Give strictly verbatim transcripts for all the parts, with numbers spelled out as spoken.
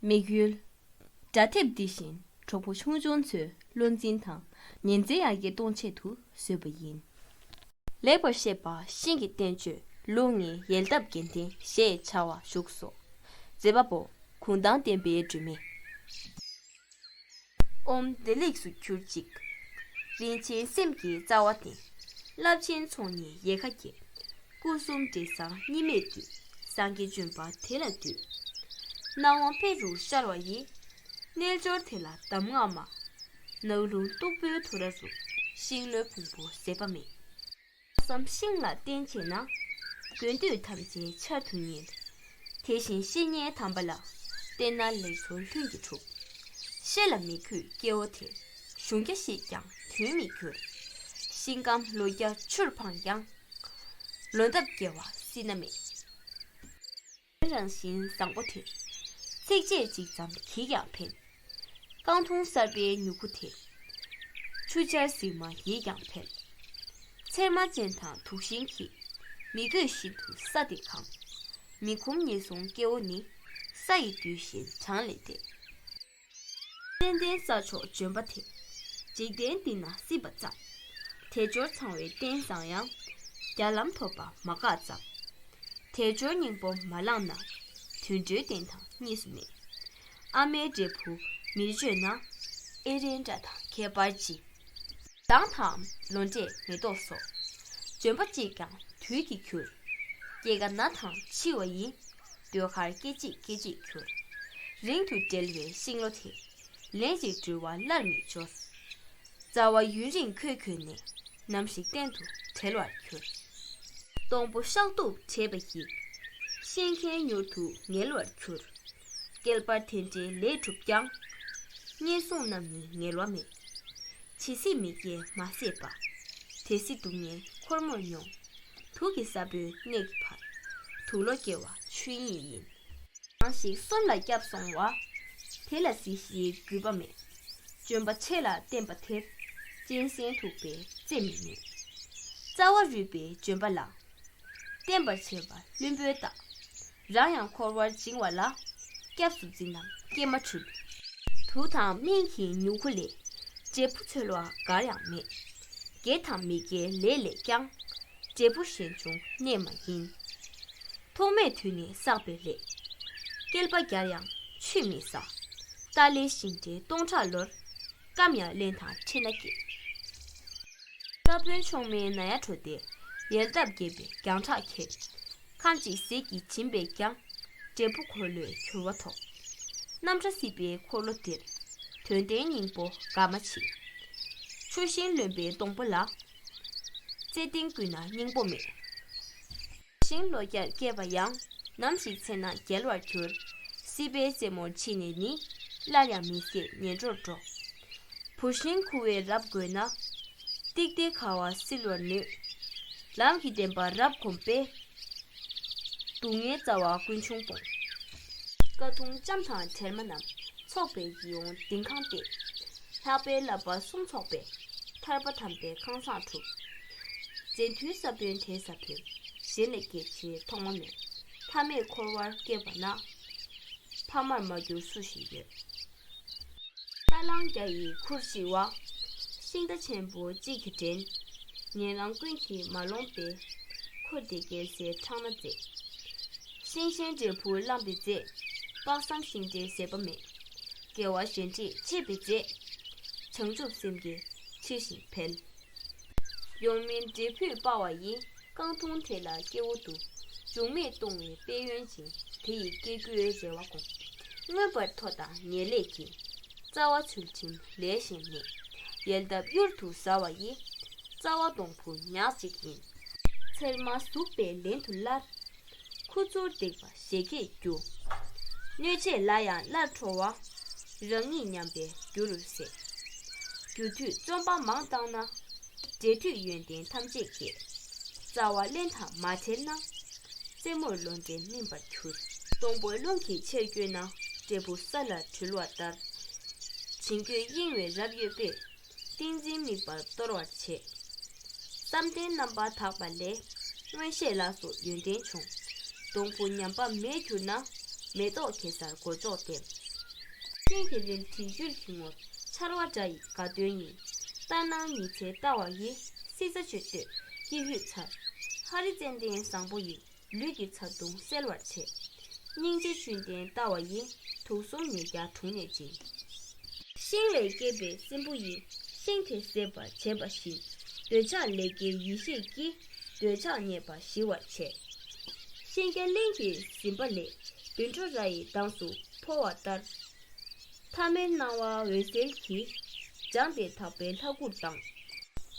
དམིགས་ཡུལ། དགྲ་ཐེབས་འདི་བཞིན་གྲོགས་པོ་ཆུང་ཆུང་ཚོའི་བློ་འཛིན་དང་ཉིན་མཚན་ཡར་རྒྱས་གཏོང་ཆེད་དུ་བཟོས་པ་ཡིན། ལེགས་པར་བཤད་པ་ཤིང་གི་བསྟན་བཅོས་ལུགས་གཉིས་ཡལ་འདབ་རྒྱན་ལྡན་ཞེས་བྱ་བ་བཞུགས་སོ། མཛད་པ་པོ་གུང་ཐང་བསྟན་པའི་སྒྲོན་མེ། ཨོཾ་བདེ་ལེགས་སུ་གྱུར་ཅིག། རིན་ཆེན་སེམས་ཀྱི་རྩ་བ་སྟེང་། རླབས་ཆེན་ཚོགས་གཉིས་ཡལ་ག་རྒྱས། སྐུ་གསུམ་འབྲས་བཟང་གཉིས་མེད་དུས། སངས་རྒྱས་བྱོན་པ་དེ་ལ་འདུད། སྣང་བ་དཔེ་རུ་ཤར་བ་ཡི། རྣལ་འབྱོར་དེ་ལ་གདམས་ངག་སྨྲ། ནགས་ཀླུང་སྟུག་པོའི་དུ་ར་རུ། ཤིང་ལོའི་ཕུང་པོ་ཟད་པ་མེད། ལྷག་བསམ་ཤིང་ལ་བརྟེན་བྱས་ན། དགོས་འདོད་ཐམས་ཅད་ཆར་དུ་བསྙིལ། དེ་བཞིན་བཤེས་གཉེན་དམ་པ་ལ། བསྟེན་ན་ལེགས་ཚོགས་ལྷུན་གྱིས་གྲུབ། བཤེས་ལ་མི་གུས་སྐྱེ་བོ་དེ། གཞུང་བརྒྱ་ཤེས་ཀྱང་དོན་མི་འགྱུར། ཤིང་སྐམ་ལོ་བརྒྱ་ཆུར་འཕངས་ཀྱང་། ལོ་འདབ་སྐྱེ་བ་སྲིད་ན་མེད། རང་བཞིན་བཟང་པོ་དེ། ཚིགས་བཅད་གཅིག་ཙམ་གྱིས་ཀྱང་ཕན། རྐང་འཐུང་གསར་པའི་མྱུ་གུ་དེ། ཆུ་ཆར་ཟིལ་མ་ཡིས་ཀྱང་འཕེལ། ཚེར་མ་ཅན་དང་དུག་ཤིང་གི། མི་དགོས་ཤིན་ཏུ་ས་དེ་གང་། མི་ཁོམ་ཉེན་སྲུང་སྐྱེ་བོ་ནི། ས་ཡི་རྡུལ་བཞིན་གྲངས་ལས་འདས། ཙན་དན་ས་མཆོག་ལྗོན་པ་དེ། འཇིག་རྟེན་འདི་ན་སྲིད་པ་ཙམ། དལ་འབྱོར་ཚང་བའི་རྟེན་བཟང་ཡང་། བརྒྱ་ལམ་ཐོབ་པ་མ་འགགས་ཙམ། དལ་འབྱོར་སྙིང་པོ་མ་བླངས་ན། དུད་འགྲོའི་རྟེན་དང་གཉིས་སུ་མེད། ཨ་མའི་འབྲས་བུ་མིར་བཅོས་ན། ཨེ་རན་སྒྲ་དང་ཁྱད་པར་ཅི། མདངས་དང་ལོ་འབྲས་མེ་ཏོག་སོགས། ལྗོན་པ་གཅིག་ཀྱང་དུས་ཀྱིས་འགྱུར། སྐྱེ་རྒ་ན་དང་འཆི་བ་ཡི། ཟློས་གར་སྐད་ཅིག་སྐད་ཅིག་འགྱུར། རིང་དུ་བསྒྲིལ་བའི་ཤིང་ལོ་དེ། ལན་ཅིག་འགྲུལ་བ་སླར་མི་འབྱོར། རྩ་བ་ཡུན་རིང་ཁོད་གྱུར་ནས། ནམ་ཞིག་གཏན་དུ་བྲལ་བར་འགྱུར། སྡོང་པོ་ཤག་ཏུ་བྲེས་པ་ཡིས། ཤིང་མཁན་མྱུར་དུ་ངལ་བར་འགྱུར། བསྐལ་པར་དེ་འདྲའི་ལས་གྲུབ་ཀྱང་། ཉེན་སྲུང་རྣམས་ནི་ངལ་བ་མེད། ཇི་སྲིད་མི་སྐྱེ་མ་ཟད་པ། དེ་སྲིད་སྡུག་བསྔལ་འཁོར་མོར་མྱོང་། དུག་གི་ས་བོན་གནས་ཀྱི་བར། དུག་ལོག་སྐྱེ་བ་ཆོས་དབྱིངས་ཡིན། གང་ཞིག་གསུམ་ལ་སྐྱབས་སོང་བ། དེ་ལ་གཟིགས་ཤིང་གུས་པ་མེད། ལྗོན་པ་ཆེ་ལ་བརྟེན་པ་དེར། གཅན་གཟན་ཐུག་པས་རྩེ་མི་ནུས། རྩ་བ་རུས་པའི་ལྗོན་པ་ལ། བརྟེན་པར་བྱེད་པ་བླུན་པོའི་རྟགས། རང་ཡང་འཁོར་བར་འགྱིང་བ་ལ། སྐྱབས་སུ་འཛིན་ནམ་སྐྱེས་མ་འཁྲུལ། དུག་དང་སྨན་གྱི་མྱུ་གུ་ལས། འབྲས་བུ་འཚོལ་བ་འགར་ཡང་མེད། དགེ་དང་མི་དགེའི་ལས་ལས་ཀྱང་། འབྲས་བུ་གཞན་འབྱུང་གནས་མ་ཡིན། ཐོག་མེད་དུས་ནས་བསགས་པའི་ལས། བསྐལ་པ་བརྒྱར་ཡང་ཆུད་མི་ཟ། ཏཱ་ལའི་ཤིང་འབྲས་སྟོང་ཕྲག་ལོར། སྐམ་ཡང་རླན་དང་འཕྲད་ན་སྐྱེ། ས་བོན་མཆོག་མའི་ན་ཡ་བྲོ་སྟེ། ཡལ་འདབ་རྒྱས་པའི་རྒྱང་གྲགས་ཁྱེར། ཁམ་གཅིག་ཟས་ཀྱིས་བྱིན་པས་ཀྱང་། འབྲས་བུ་འཁོར་ལོས་གྱུར་པ་ཐོབ། རྣམ་བཀྲ་སྲིད་པའི་འཁོར་ལོ་འདིར། དོན་ལྡན་སྙིང་པོ་འགའ་མ་མཆིས། ཆུ་ཤིང་རློན་པའི་སྡོང་པོ་ལ། བརྩེ་ལྡན་བསྐུལ་ན་སྙིང་པོ་མེད། ཤིང་ལོ་བརྒྱར་སྐྱེས་པ་ཡང་། ནམ་ཞིག་ཚེ་ན་འགྱེལ་བར་འགྱུར། སྲིད་པའི་རྩེ་མོར་ཕྱིན་ནས་ནི། སླར་ཡང་མི་བཟད་ངན་འགྲོར་འགྲོ། བུད་ཤིང་ཁུ་བའི་རབས་བགོས་ན། ཏིག་ཏིག་ཁ་བ་བསིལ་བར་ནུས། ལམ་གྱི་བདེན་པ་རབ་གོམས་པས། སྡུག་བསྔལ་རྩ་བ་ཀུན་འབྱུང་སྤོང་། ཀ་ཐུང་ལྕམ་དང་བྲལ་མ་རྣམས། ཚོགས་པའི་ཡིད་འོང་ལྡིང་ཁང་སྟེ། ལྷག་པའི་བསླབ་པ་གསུམ་ཚོགས་པས། ཐར་པ་དམ་པའི་ཁང་བཟང་གྲུབ། མཛེས་མཐུན་ས་བོན་དེ་ས་བོན། གཞན་ལས་གལ་ཆེའི་ཐོག་མ་མེད། ཕ་མེས་འཁོར་བར་སྐྱེས་པ་ན། ཕ་མར་མ་གྱུར་སུ་ཞིག་ཡོད། རྟ་གླང་བརྒྱ་ཡི་ཁུར་ལྕི་བ། ཤིང་རྟ་ཆེན་པོ་གཅིག་གིས་འདྲེན། ཉན་རང་ཀུན་གྱིས་མ་ལོངས་པའི། འཁོར་འདས་རྒྱལ་སྲས་ཕྲག་ན་མཛེས། ཤིང་གཞན་འབྲས་བུ་བླངས་པའི་རྫས། དཔག་བསམ་ཤིང་འབྲས་ཟད་པ་མེད། དགེ་བ་གཞན་འབྲས་ཆད་པའི་རྫས། བྱང་ཆུབ་སེམས་ཀྱི་ཕྱིར་ཞིང་འཕེལ། ཡོངས་སྨིན་འབྲས་བུས་སྤར་བ་ཡི། རྐང་འཐུང་དེ་ལ་སྐྱེ་བོ་འདུ། འབྱུང་མེད་ལྟུང་བའི་དཔལ་ཡོན་ཅན། དེ་ཡི་སྐྱེ་དགུའི་རེ་བ་སྐོང་། མངོན་པར་མཐོ་དང་ཉེར་ལེགས་ཀྱི། རྩ་བ་ཚུལ་ཁྲིམས་ལས་གཞན་མེད། ཡལ་འདབ་གཡུར་དུ་ཟ་བ་ཡི། རྩ་བ་སྡོང་བུ་ཉག་གཅིག་ཡིན། ཚེར་མ་ཟུག་པའི་ལན་དུ་སླར། ཁུ་ཚུར་སྡིག་པ་བཞད་གད་རྒྱུ། གནོད་བྱེད་ལ་ཡང་སླར་ཁྲོ་བ། རང་ཉིད་ཉམས་པའི་རྒྱུ་རུ་ཟད། རྒྱུ་མཐུས་བརྩོན་པ་མང་བཏང་ན། འབྲས་མཐུས་ཡོན་ཏན་ཐམས་ཅད་སྐྱེ། རྩ་བ་རླན་དང་མ་བྲལ་ན། རྩེ་མོར་ལོ་འབྲས་སྨིན་པར་འགྱུར། སྡོང་པོ་རླུང་གིས་ཆེར་བསྐྱོད་ན། འབྲས་བུ་ས་ལ་དྲིལ་བ་ལྟར། བྱིང་རྒོད་གཡེང་བའི་རབས་ཡོད་པས། ཏིང་འཛིན་དམིགས་པ་སྟོར་བར་བྱེད། བསམ་གཏན་རྣམ་པར་དག་པ་ལས། མངོན་ཤེས་ལ་སོགས་ཡོན་ཏན་འབྱུང་། སྡོང་པོ་ཉམས་པ་མེད་གྱུར་ན། མེ་ཏོག་གེ་སར་མགོ་ལྕོག་ལྡེམ། སྤྲིན་གྱི་རིལ་བྲིས་འགྱུར་གྱི་ངོར། འཆར་བ་འདྲ་ཡི་དགའ་སྟོན་ཡིན། ལྟར་སྣང་ཉི་ཚེ་ལྟ་བ་ཡི། སྲིད་རྩ་གཅོད་འདོད་ཀྱི་ཧུད་ཚར། ཧ་རི་ཙན་དན་བཟང་པོ་ཡི། ལུས་ཀྱི་ཚ་གདུང་སེལ་བར་བྱེད། སྙིང་རྗེ་བཅུད་ལྡན་ལྟ་བ་ཡི། དུག་གསུམ་ཉེས་བརྒྱ་དྲུང་ནས་འབྱིན། ཤིང་ལས་སྐྱེས་པའི་སྲིན་བུ་ཡིས། ཤིང་དེ་ཟད་པར་བྱེད་པ་བཞིན། འདོད་ཆགས་ལས་སྐྱེས་ཡེ་ཤེས་ཀྱིས། འདོད་ཆགས་ཉེས་པ་ཞི་བར་བྱེད། ཤིང་རྒྱ་གླིང་གི་ཟིན་པ་ལས། བཻ་ཌཱུརྱ་ཡི་མདངས་སུ་འཕོ་བ་ལྟར། ཐ་མལ་སྣང་བ་འོད་གསལ་གྱིས། སྦྱངས་ཏེ་དག་པའི་ལྷ་སྐུར་ལྡང་།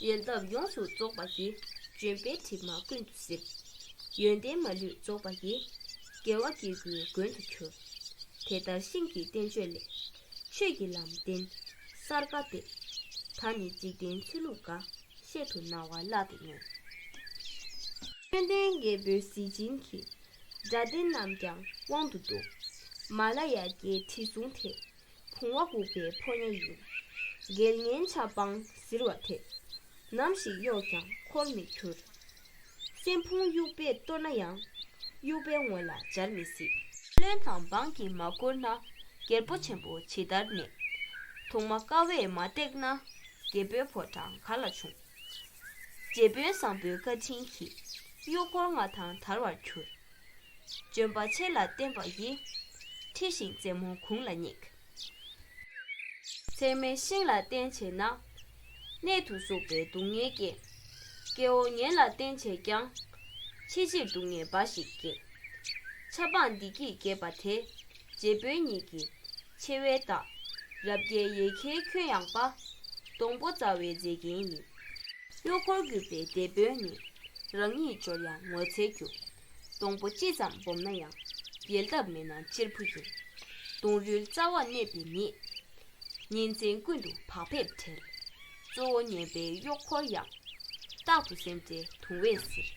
ཡལ་འདབ་ཡོངས་སུ་རྫོགས་པ་ཡིས། ལྗོན་པའི་གྲིབ་མ་ཀུན་ཏུ་སེལ། ཡོན་ཏན་མ་ལུས་རྫོགས་པ་ཡིས། རྒྱལ་བ་སྐྱེ་དགུའི་མགོན་དུ་གྱུར། དེ་ལྟར་ཤིང་གི་བསྟན་བཅོས་ལས། ཆོས་ཀྱི་ལམ་བསྟན་སརྒ་སྟེ། ད་ནི་འཇིག་རྟེན་ཚུལ་ལུགས་འགའ། བཤད་དུ་སྣང་བ་བརླག་སྟེ་ཉོན། ཡོན་ཏན་རྒྱལ་པོའི་གཟི་བྱིན་གྱིས། དགྲ་སྡེ་རྣམས་ཀྱང་དབང་དུ་འདུ། མ་ལ་ཡ་བརྒྱད་དྲི་བསུང་དེ། བུང་བ་འགུགས་པའི་ཕོ་ཉ་ཡིན། རྒྱལ་ངན་ཆབ་འབངས་གཟིར་བ་དེ། ནམ་ཞིག་གཡོགས་ཀྱང་འཁོར་མི་འགྱུར། སྲན་ཕུང་དབྱུག་པས་གཏོར་ན་ཡང་། དབྱུག་པའི་ངོ་ལ་འབྱར་མི་སྲིད། བློན་དང་འབངས་ཀྱིས་མ་བཀུར་ན། རྒྱལ་པོ་ཆེན་པོ་ཇི་ལྟར་གནས། གདུང་མ་དཀའ་བས་མ་བཏེགས་ན། རྒྱལ་པོའི་ཕོ་བྲང་ག་ལ་འབྱུང་། རྗེ་དཔོན་བཟང་པོའི་བཀའ་དྲིན་གྱིས། གཡུ་འཁོར་མངའ་ཐང་དར་བར་གྱུར། ལྗོན་པ་ཆེ་ལ་བརྟེན་པ་ཡིས། འཁྲི་ཞིང་རྩེ་མོ་དགུང་ལ་བསྙེགས། ཚེགས་མེད་ཤིང་ལ་བརྟེན་བྱས་ན། གནད་དུ་ཟུག་པའི་སྡུག་བསྔལ་སྐྱེ། སྐྱེ་བོ་ངན་ལ་བརྟེན་བྱས་ཀྱང་། ཕྱི་ཕྱིར་སྡུག་བསྔལ་འབའ་ཞིག་སྐྱེ། ཆབ་འབངས་བདེ་སྐྱིད་རྒྱས་པ་དེ། རྗེ་དཔོན་ཉིད་ཀྱི་ཆེ་བའི་རྟགས། རབ་རྒྱས་ཡལ་གའི་ཁྱོན་ཡངས་པ། སྡོང་པོ་རྩ་བའི་མཛེས་རྒྱན་ཡིན། གཡོག་འཁོར་བརྒྱུད་པའི་སྡེ་དཔོན་ནི། རང་ཉིད་འབྱོར་ཡང་ངོ་ཚའི་རྒྱུ། སྡོང་པོ་ཅི་ཙམ་སྦོམ་ན་ཡང་། ཡལ་འདབ་མེད་ན་གཅེར་བུ་ཡིན། སྡོང་རུལ་རྩ་བར་གནས་པའི་མི། ཉིན་མཚན་ཀུན་ཏུ་བག་ཕེབས་བྲལ། གཙོ་བོ་ངན་པའི་གཡོག་འཁོར་ཡང་། རྟག་ཏུ་སེམས་ཁྲལ་གདུང་བས་གཟིར།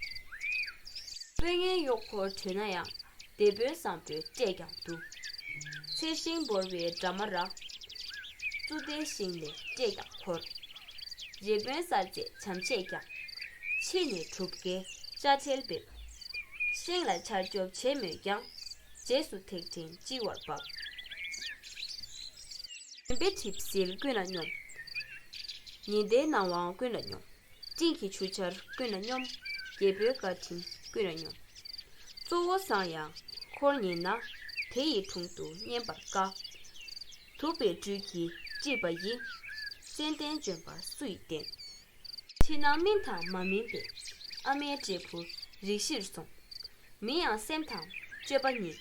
དཔོན་ངན་གཡོག་འཁོར་བྲོས་ན་ཡང་། སྡེ་དཔོན་བཟང་པོས་སྤྲད་ཀྱང་བསྡུ། ཚེར་ཤིང་བོར་བའི་འགྲམ་མ་ར། ཙུ་ཏའི་ཤིང་ལས་སྤྲད་ཀྱང་འཁོར། རྗེ་དཔོན་གསལ་མཛད་བྱམས་ཆེས་ཀྱང་། ཕྱི་ནས་གྲུབ་དཀའི་དཔྱ་ཁྲལ་འབེབས། ཤིང་ལ་ཆར་སྐྱོབ་བྱེད་མོད་ཀྱང་། རྗེས་སུ་ཐེག་ཕྲེང་ལྕི་བར་འབབ། ལྗོན་པའི་གྲིབ་བསིལ་ཀུན་ལ་སྙོམས། ཉི་ཟླའི་སྣང་བ་ཀུན་ལ་སྙོམས། སྤྲིན་གྱི་ཆུ་ཆར་ཀུན་ལ་སྙོམས། རྒྱལ་པོའི་བཀའ་དྲིན་ཀུན་ལ་སྙོམས། གཙོ་བོ་བཟང་ཡང་འཁོར་ཉེས་ན། དེ་ཡི་དྲུང་དུ་བསྙེན་པར་དཀའ། དུག་པའི་སྦྲུལ་གྱིས་དཀྲིས་པ་ཡི། ཙན་དན་ལྗོན་པ་སུ་ཡིས་བསྟེན། ཕྱི་ནང་སྨིན་དང་མ་སྨིན་པའི། ཨ་མའི་འབྲས་བུ་རིགས་བཞིར་སོང་། མི་ཡང་སེམས་དང་སྤྱོད་པ་གཉིས།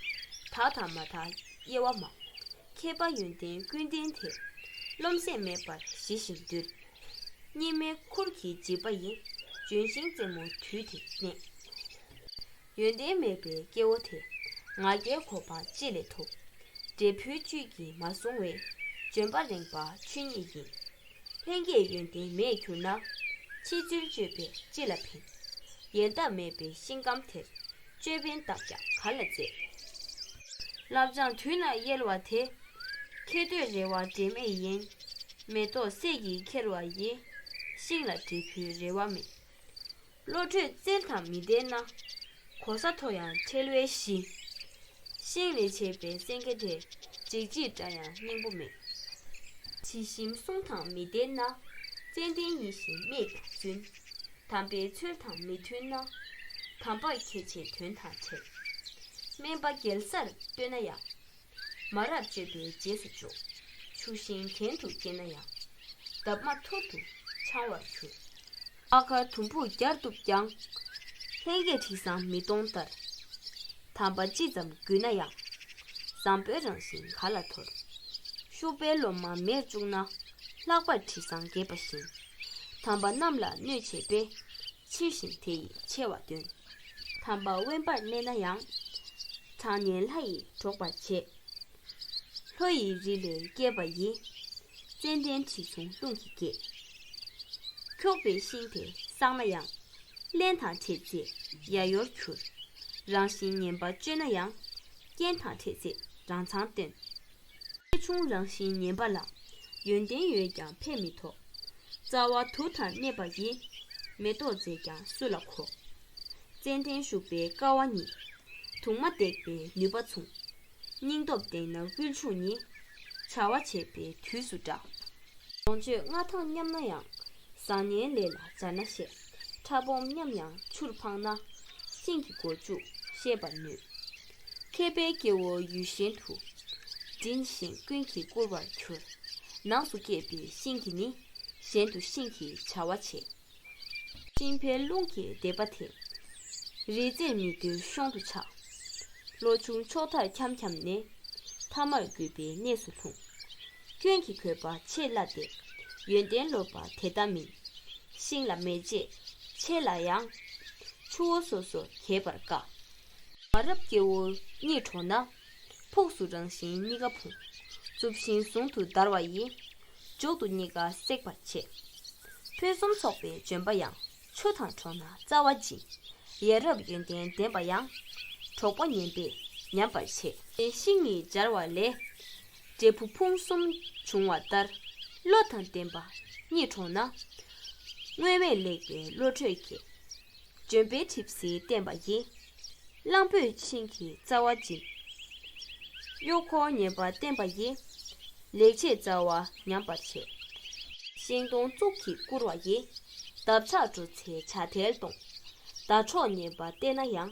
དག་དང་མ་དག་དབྱེ་བ་མང་། མཁས་པ་ཡོན་ཏན་ཀུན་ལྡན་དེ། རློམ་སེམས་མེད་པར་ཞི་ཞིང་དུལ། གཉིས་མེད་ཁུར་གྱིས་འཇིགས་པ་ཡི། ལྗོན་ཤིང་རྩེ་མོ་དུས་དེར་གནས། ཡོན་ཏན་མེད་པའི་སྐྱེ་བོ་དེ། ང་རྒྱལ་གོ་འཕང་ཅི་ལས་ཐོབ། འབྲས་བུའི་བཅུད་ཀྱིས་མ་བཟུང་བའི། ལྗོན་པ་རེངས་པ་ཆོས་ཉིད་ཡིན། ལྷན་སྐྱེས་ཡོན་ཏན་མེད་གྱུར་ན། ཕྱི་ཚུལ་སྤྱོད་པས་ཅི་ལ་ཕན། ཡལ་འདབ་མེད་པའི་ཤིང་སྐམ་དེར། ཅོད་པན་བཏབ་ཀྱང་ག་ལ་མཛེས། བསླབ་སྦྱངས་དུས་ན་གཡེལ་བ་དེ། ཁེ་འདོད་རེ་བ་འབྲས་མེད་ཡིན། མེ་ཏོག་སད་ཀྱིས་ཁྱེར་བ་ཡིས། ཤིང་ལ་འབྲས་བུའི་རེ་བ་མེད། བློ་གྲོས་རྩལ་དང་མི་ལྡན་ན། གོ་ས་མཐོ་ཡང་ཁྲེལ་བའི་གཞི། ཤིང་ལས་ཆད་པའི་སེང་གེ་དེ། འཇིགས་བྱེད་དགྲ་ཡང་སྙིང་པོ་མེད། དྲི་ཞིམ་བསུང་དང་མི་ལྡན་ན། ཙན་དན་ཡིད་བཞིན་སྨྲས་ཀྱང་རྫུན། དམ་པའི་ཚུལ་དང་མི་མཐུན་ན། དམ་པ་ཁས་འཆེ་དོན་དང་བྲལ། སྨན་པ་རྒྱལ་སར་བསྟོད་ན་ཡང་། མ་རབས་སྤྱོད་པའི་རྗེས་སུ་འཇུག་ཆུ་ཤིང་གྱེན་དུ་སྐྱེས་ན་ཡང་། འདབ་མ་ཐུར་དུ་འཕྱང་བར་འགྱུར། ཨ་ཁ་དུམ་བུར་བརྒྱར་གཏུབས་ཀྱང་། ལྷན་སྐྱེས་དྲི་བཟང་མི་གཏོང་ལྟར། དམ་པ་ཅི་ཙམ་རྒུད་ན་ཡང་། བཟང་པོའི་རང་བཞིན་ག་ལ་འཐོར། ཤུག་པའི་ལོ་མ་མེར་བཅུག་ན། ལྷག་པར་དྲི་བཟང་རྒྱས་པ་བཞིན། དམ་པ་རྣམས་ལ་གནོད་བྱེད་པས། ཕྱིར་ཞིང་དེ་ཡི་ཆེ་བ་སྟོན། དམ་པ་དབེན་པར་གནས་ན་ཡང་། གྲགས་སྙན་ལྷ་ཡིས་སྒྲོག་པར་བྱེད། ལྷོ་ཡི་རི་ལས་སྐྱེས་པ་ཡི། ཙན་དན་དྲི་བསུང་རླུང་གིས་འགྱེད། འཁྱོག་པའི་ཤིང་དེ་བསགས་ན་ཡང་། རླན་དང་འཕྲད་ཚེ་ཡ་ཡོར་འགྱུར། རང་བཞིན་ངན་པ་སྤྱོད་ན་ཡང་། རྐྱེན་དང་འཕྲད་ཚེ་རང་མཚང་སྟོན། ཆེ་ཆུང་རང་བཞིན་ངན་པ་ལ། ཡོན་ཏན་ཡོད་ཀྱང་ཕན་མི་ཐོགས། རྩ་བ་དུག་དང་གནས་པ་ཡི། མེ་ཏོག་མཛེས་ཀྱང་སུ་ལ་མཁོ། ཙན་དན་ཞུགས་པའི་ཀ་བ་ཉིད། དུག་མ་བཏེགས་པའི་ནུས་པ་མཚུངས། སྙིང་སྟོབས་ལྡན་ན་དབུལ་ཕྱུག་ཉིད། བྱ་བ་བྱེད་པའི་དུས་སུ་འདྲ། ལོངས་སྤྱོད་མངའ་ཐང་མཉམ་ན་ཡང་། བཟང་ངན་ལས་ལ་སྦྱར་ན་ཞེས། ཕྲ་སྦོམ་མཉམ་ཡང་ཆུར་འཕངས་ན། ཤིང་གི་མགོ་མཇུག་ཤེས་པར་ནུས། མཁས་པའི་སྐྱེ་བོ་ཡུལ་གཞན་དུ། འབྲིང་ཞིང་ཀུན་གྱིས་བཀུར་བར་གྱུར། ནགས་སུ་སྐྱེས་པའི་ཤིང་གིས་ནི། གཞན་དུ་ཤིང་གི་བྱ་བ་བྱེད། ཤིང་འཕེལ་རླུང་གིས་འདེབས་པ་དེ། རི་རྩེར་མི་སྡོད་གཤོང་དུ་ཆགས། ལོ་ཆུང་ཕྱོགས་མཐར་འཁྱམས་འཁྱམས་ནས། ཐ་མར་རྒུད་པའི་གནས་སུ་ལྷུང་། སྐྱོན་གྱི་གོས་པ་ཕྱེད་བརླག་སྟེ། ཡོན་ཏན་ལོག་པ་དེ་ལྟ་མིན། ཤིང་ལ་མེ་ལྕེ་ཕྱེད་ལ་ཡང་། ཆུ་བོ་སོ་སོ་གྱེས་པར་དཀའ། མ་རབས་སྐྱེ་བོ་གཉིད་དྲོངས་ན། ཕུགས་སུ་རང་བཞིན་གཉིས་ཀ་ཕུང་། རྩུབ་ཤིང་ཟུང་དུ་འདར་བ་ཡིས། མཇུག་ཏུ་གཉིས་ཀ་བསྲེག་པར་བྱེད། ཕུན་སུམ་ཚོགས་པའི་ལྗོན་པ་ཡང་། ཆུ་དང་དྲོངས་ན་རྩ་བ་འབྱིན། ཡ་རབས་ཡོན་ཏན་ལྡན་པ་ཡང་། གྲོགས་པོ་ངན་པས་ཉམས་པར་བྱེད། ཤིང་གཉིས་སྦྱར་བ་ལས། འབྲས་བུ་ཕུང་གསུམ་འབྱུང་བ་ལྟར། བློ་དང་ལྡན་པ་གཉིད་དྲོངས་ན། སྔོན་མེད་ལེགས་པའི་བློ་གྲོས་སྐྱེ། ལྗོན་པའི་གྲིབ་བསིལ་བསྟེན་པ་ཡིས། གླང་པོས་ཤིང་གི་རྩ་བ་འབྱིན། གཡོག་འཁོར་ངན་པ་བསྟེན་པ་ཡིས། ལེགས་བྱས་རྩ་བ་ཉམས་པར་བྱེད། ཤིང་སྡོང་གཙུག་གིས་བསྐུར་བ་ཡིས། འདབ་ཆགས་འགྲོ་ཚེ་བྱ་ཐལ་གཏོང་། ཟླ་གྲོགས་ངན་པ་བསྟེན་ན་ཡང་།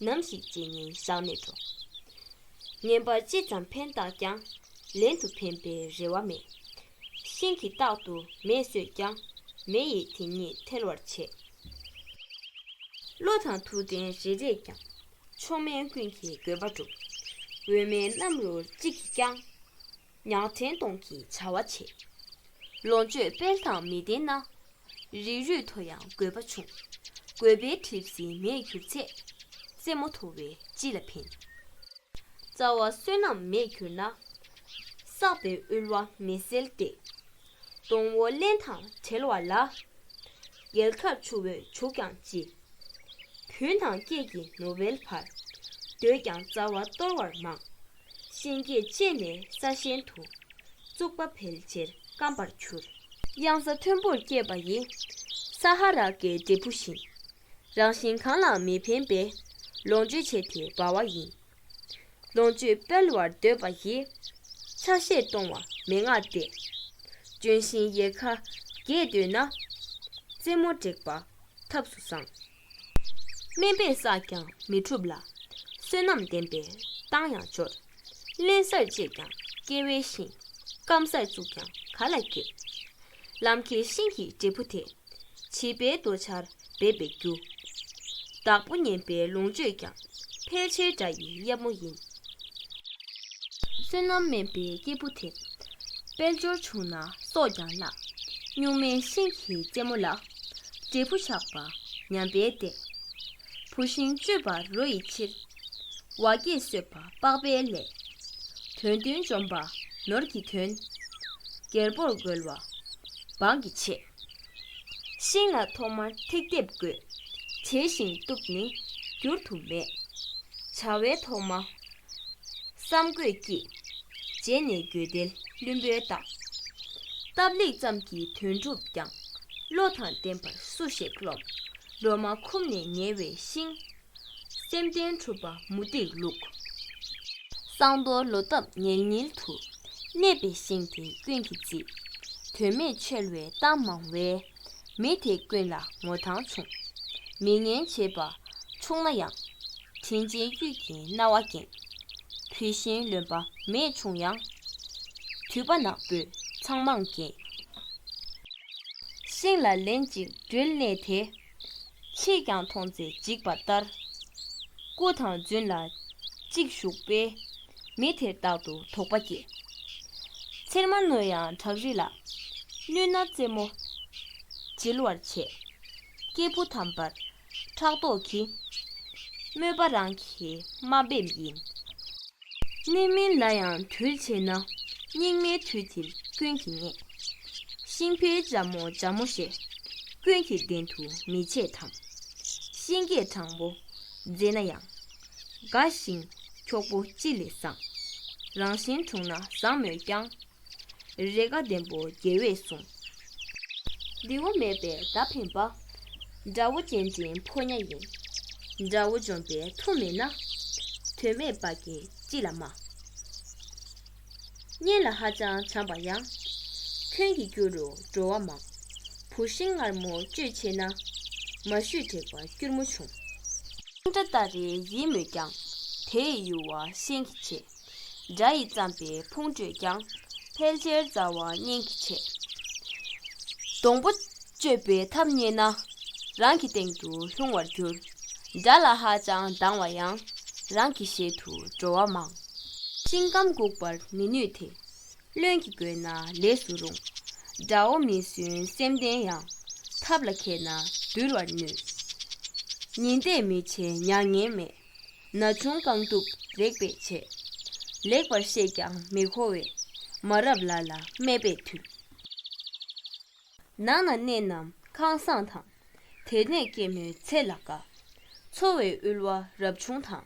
ནམ་ཞིག་རྗེས་ཉིན་ཞག་ནས་འགྲོ། ངན་པ་ཅི་ཙམ་ཕན་བཏགས་ཀྱང་། ལན་དུ་ཕན་པའི་རེ་བ་མེད། ཤིང་གིས་རྟག་ཏུ་མེ་གསོད་ཀྱང་། མེ་ཡིས་དེ་ཉིད་ཐལ་བར་བྱེད། བློ་དང་དུ་ལྡན་རེ་རེས་ཀྱང་། མཆོག་དམན་ཀུན་གྱི་དགོས་པ་སྒྲུབ། འོད་མའི་གནམ་རུ་གཅིག་གིས་ཀྱང་། ཉག་ཕྲན་སྟོང་གི་བྱ་བ་བྱེད། ལོངས་སྤྱོད་སྤེལ་དང་མི་ལྡན་ན། རིགས་རུས་མཐོ་ཡང་རྒོད་པ་ཆུང་། རྒོད་པའི་གྲིབ་བསིལ་མེད་གྱུར་ཚེ། རྩེ་མོ་མཐོ་བས་ཅི་ལ་ཕན། རྩ་བ་བསོད་ནམས་མེད་གྱུར་ན། བསགས་པའི་དབུལ་བ་མི་སེལ་ཏེ། སྡོང་བོ་རླན་དང་བྲལ་བ་ལ། རྒྱལ་ཁབ་ཆུ་བོས་བྱུག་ཀྱང་ཅི། རྒྱུན་དང་སྐྱེད་ཀྱི་ནོར་བའི་བར། འདོད་ཀྱང་རྩ་བ་གཏོར་བར་མང་། གཤིན་སྐྱེས་བཅས་ནས་ས་གཞན་དུ། བཙུགས་པ་ཕལ་ཆེར་སྐམ་པར་འགྱུར། གཡང་ས་མཐོན་པོར་སྐྱེས་པ་ཡིས། ས་ཧ་ར་གའི་འབྲས་བུ་བཞིན། རང་བཞིན་གང་ལ་མི་ཕན་པས། ལོངས་སྤྱོད་ཆེ་དེ་སྦ་བ་ཡིན། ལོངས་སྤྱོད་སྤེལ་བར་འདོད་པ་ཡིས། ཆ་ཤས་གཏོང་བ་མན་ངག་སྟེ། ལྗོན་ཤིང་ཡལ་ག་རྒྱས་འདོད་ན། རྩེ་མོ་བྲེག་པ་ཐབས་སུ་བཟང་། དམན་པས་བསགས་ཀྱང་མི་འཁྲུགས་ལ། བསོད་ནམས་ལྡན་པས་བཏང་ཡང་འབྱོར། རླན་སར་བཅད་ཀྱང་སྐྱེ་བའི་ཤིང་། སྐམ་སར་བཙུགས་ཀྱང་ག་ལ་སྐྱེ། ལམ་ཁའི་ཤིང་གི་འབྲས་བུ་དེ། བྱིས་པའི་རྡོ་ཆར་འབེབས་པའི་རྒྱུ། བདག་པོ་ངན་པའི་ལོངས་སྤྱོད་ཀྱང་། ཕལ་ཆེར་དགྲ་ཡི་གཡབ་མོ་ཡིན། བསོད་ནམས་དམན་པའི་སྐྱེས་བུ་དེ། དཔལ་འབྱོར་བྱུང་ན་སྲོག་ཀྱང་བརླག། སྨྱུག་མའི་ཤིང་གི་རྩེ་མོ་ལ། འབྲས་བུ་བཞག་པ་ཉམས་པའི་ལྟས། བུ་ཤིང་གཅོད་པ་རོ་ཡི་ཕྱིར། བ་སྐྱེས་གསོད་པ་པགས་པའི་ལས། དོན་མཐུན་འཇོམས་པ་ནོར་གྱི་དོན། རྒྱལ་པོར་རྒོལ་བ་འབངས་ཀྱི་ཆེད། ཤིང་ལ་ཐོག་མར་ཐིག་འདེབས་དགོས། བྱས་ཤིང་གཏུབས་ནི་འགྱུར་དུ་མེད། བྱ་བའི་ཐོག་མ་བསམ་བཀོད་ཀྱིས། རྗེས་ནས་དགོས་འདོད་བླུན་པོའི་རྟགས། སྟབས་ལེགས་ཙམ་གྱིས་དོན་འགྲུབ་ཀྱང་། བློ་དང་ལྡན་པར་སུ་ཞིག་རློམ། ལོ་མ་ཁུམ་ནས་ཉེ་བའི་ཤིང་། སེམས་ལྡན་གྲུབ་པ་མུ་ཏིག་བླུགས། བསང་གཏོར་ལོ་འདབ་ཉིལ་ཉིལ་དུ། གནས་པའི་ཤིང་དེ་ཀུན་གྱིས་བརྩིས། དོན་མེད་འཆོལ་བའི་གཏམ་མང་བས། མི་དེ་ཀུན་ལ་ངོ་ཐང་ཆུང་། མི་ངན་བྱེད་པ་ཆུང་ན་ཡང་། དྲིན་ཅན་གཡུལ་གྱི་རྣ་བ་འགེངས། བུད་ཤིང་ལོན་པ་མེད་བྱུང་ཡང་། དུད་པ་ནག་པོས་ཚང་མང་འགེངས། ཤིང་ལ་ལན་གཅིག་འགྲུལ་གནས་དེ། ཕྱིས་ཀྱང་མཐོང་ཚེ་འཇིགས་པ་ལྟར། སྐུ་དང་རྫུན་ལ་གཅིག་ཞུགས་པས། མི་དེར་རྟག་ཏུ་དོགས་པ་སྐྱེ། ཚེར་མ་རྣོ་ཡང་བྲག་རི་ལ། བསྣུན་ན་རྩེ་མོ་བྱིལ་བར་བྱེད། སྐྱེས་བུ་དམ་པར་ཕྲག་དོག་གིས། དམོད་པ་རང་གིས་མ་འབེབས་ཡིན། གནས་མིན་ལ་ཡང་དུལ་བྱེད་ན། སྙིགས་མའི་དུས་འདིར་ཀུན་གྱིས་བརྙས། ཤིང་ཕོའི་ལྕམ་མོ་ལྕམ་མོ་ཞེས། ཀུན་གྱིས་གདན་དུ་མི་བྱེད་དམ། ཤིང་སྐྱེས་དྲང་པོ་མཛེས་ན་ཡང་། དགའ་ཞིང་འཁྱོག་པོ་ཅི་ལས་བཟང་། རང་བཞིན་གྲུང་ན་བཟང་མོད་ཀྱང་། རེ་ཁ་ལྡེམ་པོ་རྒྱལ་བས་གསུངས། འདི་བ་མེད་པས་མདའ་འཕེན་པ། དགྲ་བོ་གཅེས་འཛིན་ཕོ་ཉ་ཡིན། དགྲ་བོ་འཇོམས་པའི་མཐུ་མེད་ན། དོན་མེད་པ་གིས་ཅི་ལ་སྨྲ། གཉེན་ལ་ཧ་ཅང་བྱམས་པ་ཡང་། ཁྱོད་ཀྱི་རྒྱུ་རུ་འགྲོ་བ་མང་། བུ་ཤིང་མངར་མོ་སྤྱོད་ཆེ་ན། མ་ཞུས་དྲེགས་པ་སྐྱུར་མོ་བྱུང་། ཤིང་ཁྲ་སྟ་རེ་ཡིད་མོས་ཀྱང་། དེ་ཡི་ཡུ་བ་ཤིང་གིས་བྱེད། དགྲ་ཡིས་བརྩམས་པའི་ཕུང་ཁྲོད་ཀྱང་། ཕལ་ཆེར་རྩ་བ་གཉེན་གྱིས་ཆད། སྡོང་པོ་གཅོད་པའི་ཐབས་རྙེད་ན། རང་གི་སྟེང་དུ་ལྷུང་བར་འགྱུར། དགྲ་ལ་ཧ་ཅང་སྡང་བ་ཡང་། རང་གི་གཤེད་དུ་འགྲོ་བ་མང་། ཤིང་སྐམ་འགུགས་པར་མི་ནུས་ཏེ། བློན་གྱིས་བསྐོས་ན་ལས་སུ་རུང་། དགྲ་བོ་མི་སྲུན་སེམས་ལྡན་ཡང་། ཐབས་ལ་མཁས་ན་འདུལ་བར་ནུས། ཉི་ཟླས་མི་ཕྱེད་མྱ་ངན་མེད། ན་ཆུང་རྐང་གདུབ་རེག་པས་བྱེད། ལེགས་པར་བཤད་ཀྱང་མི་གོ་བས། མ་རབས་ལ་ལ་སྨད་པས་ཐུལ། ནགས་ན་གནས་རྣམས་ཁང་བཟང་དང་། དེ་ནས་སྐྱེད་མོས་ཚལ་ལ་དགའ། འཚོ་བའི་དབུལ་བ་རབ་བྱུང་དང་།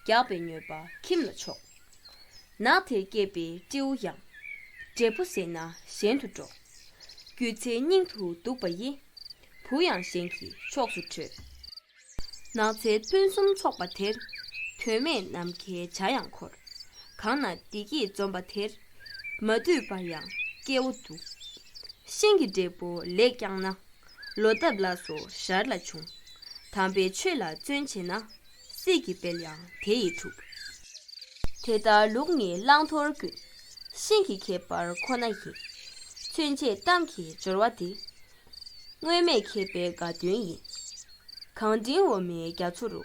རྒྱགས་པའི་ཉོས་པ་ཁྱིམ་ལ་ཕྱོགས། ནགས་དེར་སྐྱེས་པའི་སྤྲེའུ་ཡང་། འབྲས་བུ་ཟད་ན་གཞན་དུ་འགྲོ། རྒྱུ་ཚེ་སྙིང་དུ་སྡུག་པ་ཡིས། བུ་ཡང་གཞན་གྱི་ཕྱོགས་སུ་བྲོས། ནགས་ཚལ་ཕུན་སུམ་ཚོགས་པ་དེར། དོན་མེད་ནམ་མཁའི་བྱ་ཡང་འཁོར། གང་ན་བདེ་སྐྱིད་འཛོམས་པ་དེར། མ་འདུས་པར་ཡང་སྐྱེ་བོ་འདུ། ཤིང་གི་འབྲས་བུ་ལེགས་བསྐྱངས་ན། ལོ་འདབ་ལ་སོགས་ཞར་ལ་འབྱུང་། དམ་པའི་ཆོས་ལ་བརྩོན་བྱས་ན། སྲིད་ཀྱི་དཔལ་ཡང་དེ་ཡིས་འགྲུབ། དེ་ལྟར་ལུགས་གཉིས་བླང་དོར་ཀུན། ཤིང་གི་ཁྱད་པར་ཁོ་ན་ཡིན། མཚོན་བྱེད་གཏམ་གྱི་སྦྱོར་བ་འདི། སྔོན་མེད་མཁས་པའི་དགའ་སྟོན་ཡིན། གངས་འབྲིང་འོ་མའི་རྒྱ་མཚོ་རུ།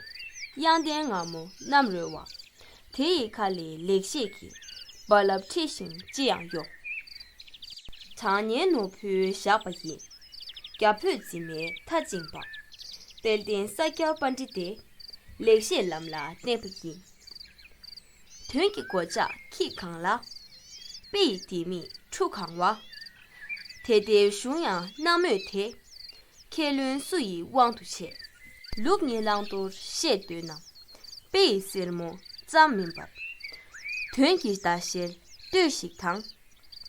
གཡང་ལྡན་ངར་མོ་རྣམ་རོལ་བ། དེ་ཡི་ཁ་ལས་ལེགས་བཤད་ཀྱི། རྦ་རླབས་འཁྲི་ཞིང་ཅི་ཡང་གཡོ། གྲགས་སྙན་ནོར་བུས་བཞག་པ་ཡིན། རྒྱ་བོད་འཛིན་མའི་མཐའ་བཅིངས་པ། དཔལ་ལྡན་ས་སྐྱ་པཎྜི་ཏས། ལེགས་བཤད་ལམ་ལ་བསྟན་པ་ཡིན། དོན་གྱི་སྒོ་ལྕགས་ཁྱི་གང་ལ། དཔེ་ཡི་ལྡེ་མིག་ཁྲུ་གང་བ། དེ་ལྟའི་གཞུང་ཡང་སྣང་མོད་དེ། མཁས་བླུན་སུ་ཡི་དབང་དུ་བྱས། ལུགས་གཉིས་བླང་དོར་ཤེས་འདོད་ན། དཔེ་ཡི་སེར་མོ་ཙམ་མིན་པར། དོན་གྱི་ཟླ་ཤེལ་ལྟོས་ཤིག་དང་།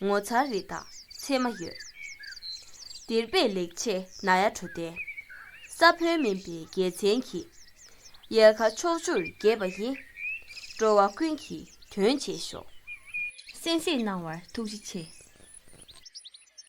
ངོ་མཚར་རི་དྭགས་ཚད་མ་ཡོད། འདིར་དཔེ་ལེགས་བྱས་ན་ཡ་བྲོ་ལྡན། ས་བོན་མིན་པའི་རྒྱལ་མཚན་གྱིས། ཡལ་ག་ཕྱོགས་བཅུར་རྒྱས་པ་ཡིས། འགྲོ་བ་ཀུན་གྱི་དོན་བྱེད་ཤོག། གསན་གཟིགས་གནང་བར་ཐུགས་རྗེ་ཆེ།